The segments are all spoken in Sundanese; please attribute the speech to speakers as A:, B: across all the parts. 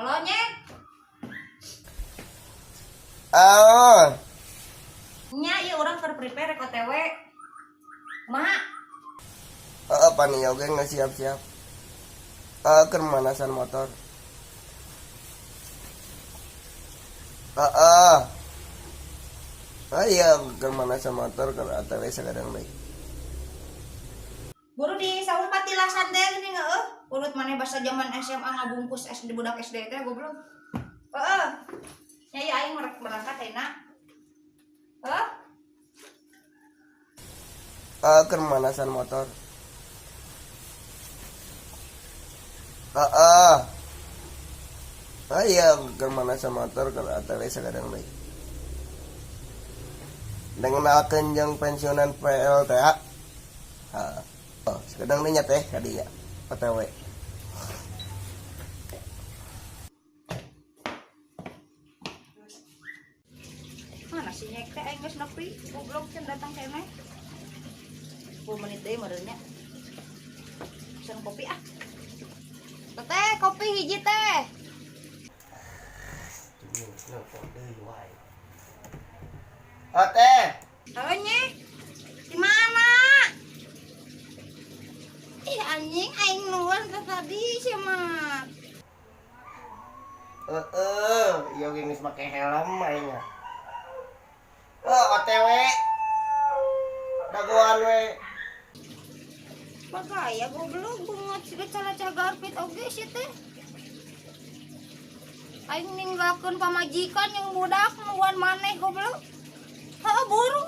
A: Halo, Nyek.
B: Ah,
A: Nya, ieu urang keur prepare rek OTW. Kumaha?
B: Heeh, pan ieu oge geus siap-siap. Keur manasan motor. Heeh. Ah iya, keur manasan motor keur OTW sagadang deui.
A: Buru di saung patilasan teh gini heueuh. Urut maneh basa zaman SMA ngabungkus SD budak SD teh goblok. Heeh. Nya ieu aing rek berangkat ayeuna. Heuh?
B: Keur manasan motor. Heeh. Ah iya, keur manasan motor keur OTW sagadang deui. Dengenalkeun jeung pensiunan PLTA. Heeh. Oh, sagadang deui nya teh ka dinya OTW.
A: Mana si Nyek teh aing geus nepi, goblok can datang keneh. 10 menit deui meureun nya. Pesen kopi ah. Teteh, kopi hiji teh.
B: Oh, teh.
A: Halo, Nyek. Di mana? Ih, anjing aing nuan ke tadi sih mah.
B: Heeh, ieu ge geus make helm aing. Oh, OTW. Dagoan we.
A: Bagaya goblok bunga siga calaca garpit oge sih teh. Aing ninggalkeun pamajikan yang budak nungguan maneh goblok. Heuh buru.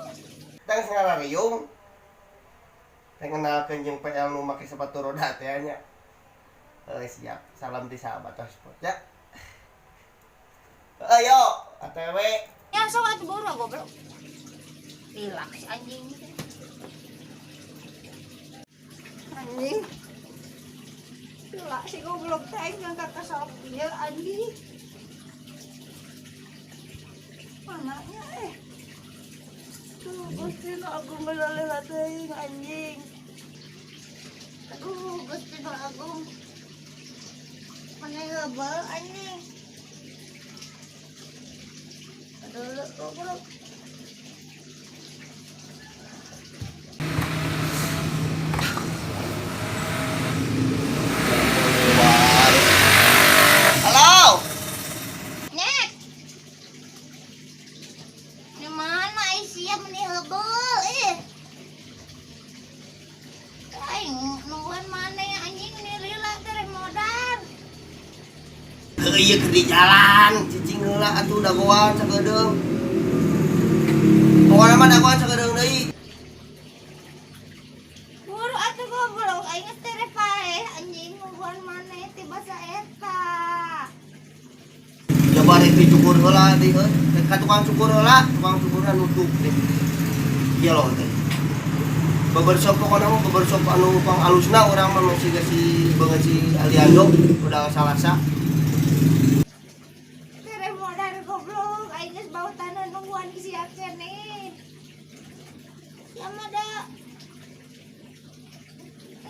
B: Teh geus ngarariung. Teh ngenalkeun jeung PL nu make sepatu roda teh nya. Heuh, siap. Salam di sahabat sport ya. Ayo, OTW.
A: Ya sok atuh buru goblok. Relax anjing. Anjing. Gila si goblok teh aing ngangkat ka salak ieu anjing. Mananya eh. Tuh, Gusti Nu Agung ngalaleha teuing anjing. Aduh, Gusti Nu Agung. Mana heubeul anjing. Aduh, goblok.
B: Halo.
A: Nyek. Di mana ai sia meni heubeul ih. Aing nungguan maneh anjing ni lila teh rek modar.
B: Heuh, ieu keur di jalan, cicing heula atuh dagoan sakedeung. Pokona mah dagoan sakedeung deui.
A: Buru atuh goblok aing geus teh rek paeh anjing nungguan maneh ti basa eta.
B: Coba rek dicukur heula deui heuh. Rek ka tukang cukur heula, tukang cukurna nutup teh. Ieu loh teh. Barbershop pokona mah barbershop anu pang alusna urang mah masih si beungeut si Aliando udah Salasa.
A: Teh rek modar goblok aing geus bau tanah nungguan sia keneh. Sia mah da.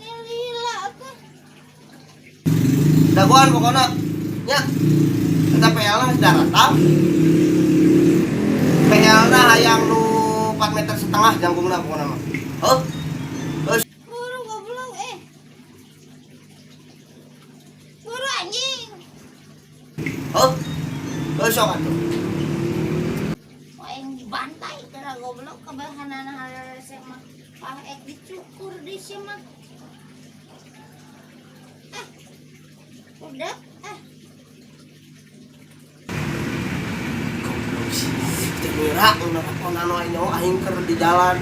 A: Ni lila teh.
B: Dagoan pokona nya. Eta PL na geus daratang. PL na hayang nu 4 meter setengah jangkungna pokona mah. Heuh. Heuh.
A: Buru goblok eh. Buru anjing.
B: Heuh. Heuh sok atuh.
A: Aing dibantai kira goblok kebahanana harese mah. Paek dicukur di sia mah. Ah. Udah, ah.
B: Goblok sih. Teh mira nu nelpon anu aing nyaho aing keur di jalan.